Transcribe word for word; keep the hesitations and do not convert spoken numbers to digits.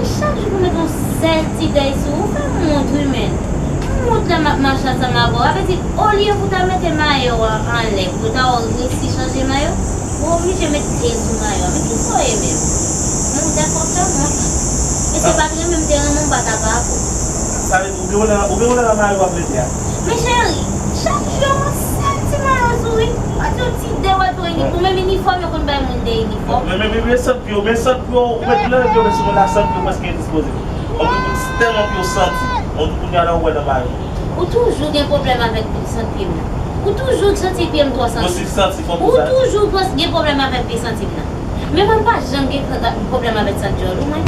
Chak jou pou mete yon sèl ti dèy sou ou, fè m wont wi, menn. M wont lè m ap mache ansanm avè w. Sa vle di, olye pou w ta mete mayo a anlè, pou w ta resi chanje mayo, ou oblije met dèy sou mayo a. Men kisa w ye menm? Mwen, ou tèlman fè m wont. E si w pa t renmen m, te renmen w, m pa ta pa avè w. Sa vle di, ou gen wòl nan, ou gen wòl nan mayo w ap mete a? Men cheri, chak jou yon sèl ti mayo sou ou wi. W ap di yon ti dèy, w ap di yon inifòm. Ou menm inifòm, yo konn bay moun de inifòm. Men, men, men, men sant pye w, men sant pye w, ou met lè pye w sou moun la, sant pye w prèske endispoze. On di pou tèlman pye w santi, on di kounye a la ou wè nan mayo. Ou toujou gen pwoblèm avèk sant pye m nan. Ou toujou santi pye m twò santi. Ou toujou gen pwoblèm avèk pye santi m nan. Men mwen pa janm gen pwoblèm avèk sant djòl ou, mwen.